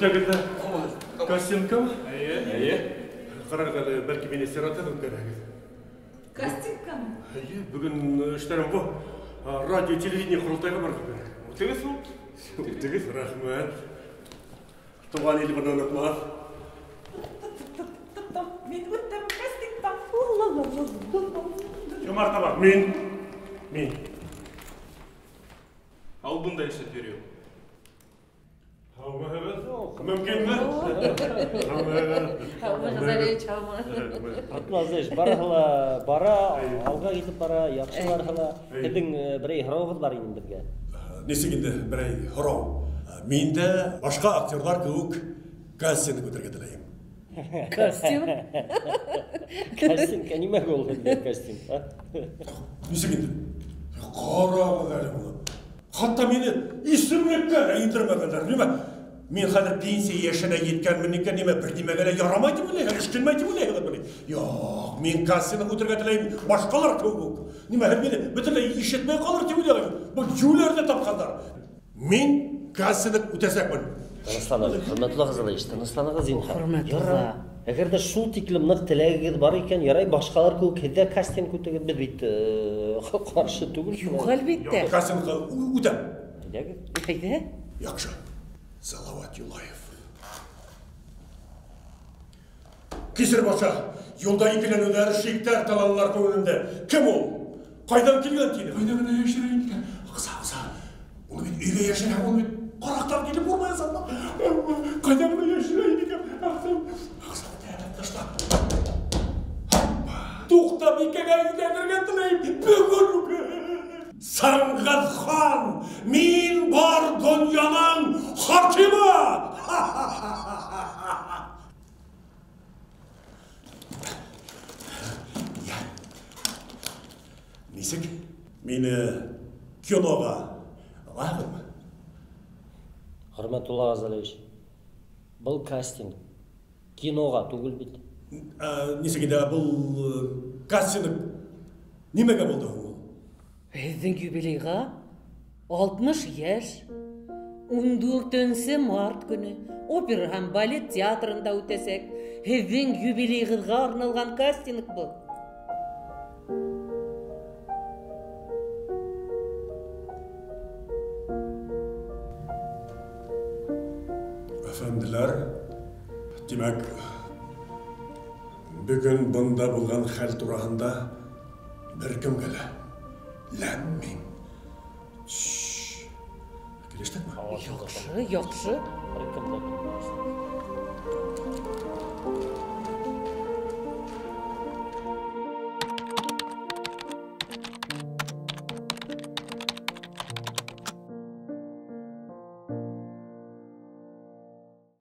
Үтәгеҙ ҙә кастингкамы? Эйе. Эйе. Ҡарағыҙ әле, бәлки мине сираттан үткәрәһегеҙ. Кастингкамы? Эйе, бөгөн эштәрем бар. Радио, телевидение ҡоролтайға барырға кәрәк. Үтегеҙ ул. Үтегеҙ, рәхмәт. Туған ил быны онотмаҫ. Мин үттем кастингтан. Кем артабан? Мин. Мин. Ә ул бында эшләп йөрөй ул. Һаумыһығыҙ? Мөмкинме? Һаумы, Ғазалиевич, һаумы. Ҡотмазыш, барыһы ла бара, алға китеп бара, яҡшы барыһы ла. Һеҙҙең берәй һорауығыҙ бар ине беҙгә. Нисек инде берәй һорау? Мин дә башҡа актерҙар кеүек кастинг үтергә теләйем. Кастинг? Кастинг, ә нимә ул һеҙгә кастинг, а? Нисек инде? Ҡарағыҙ әле быны. Хатта мине исемлеккә лә индермәгәндәр. Нимә? Мин хәҙер пенсия йәшенә еткәнмен икән, нимә бер нимәгә лә ярамай тип уйлайһың, эш килмәй тип уйлайһығыҙмы ни? Юҡ, мин кастинг үтергә теләйем, башҡалар кеүек үк. Нимә, һеҙ мине бөтөнләй ишетмәй ҡалыр тип уйлайһығыҙ? Был йүләр ҙә тапҡандар. Мин кастинг үтәсәкмен. Тынысланығыҙ, Хөрмәтле Ғазалиевич, тынысланығыҙ зинһар. Хөрмәтле. Ярай. Әгәр ҙә шул тиклем ныҡ теләгегеҙ бар икән, ярай, башҡалар кеүек һеҙ ҙә кастинг үтегеҙ, беҙ бит ҡаршы түгел. Юҡ, әлбиттә. Юҡ, кастингҡа үтәм. Әйҙәгеҙ. Әйҙә. Яҡшы. Салават Юлаев. Кисер баша, юлда икеләнеүҙәр, шиктәр талалар күңелемдә. Кем ул? Ҡайҙан килгән тине? Ҡайҙа ғына йәшерә икән? Аҡса, аҡса. Уны бит өйгә йәшерә, уны бит ҡараҡтар килеп урмаясаҡ. Ҡайҙа ғына йәшерә икән? Аҡса, аҡса, ташла. Туҡтабикәгә өйләнергә теләйем. Бөгөн үк. Сыңғыҙ хан, мин бар донъяның хакимы! Нисек? Мине киноға алаһығыҙмы? Хөрмәтле Ғазалиевич, был кастинг киноға түгел бит. Нисек инде был кастинг нимәгә булды һуң ул? Һеҙҙең юбилейға 60 йәш, 14 март көнө опера һәм балет театрында үтәсәк. Һеҙҙең юбилейығыҙға арналған кастинг был. Әфәнделәр, тимәк, бөгөн бында булған хәл тураһында бер кемгә лә ләм-мим. Килештекме? Яҡшы, яҡшы. Бер кем дә белмәҫ.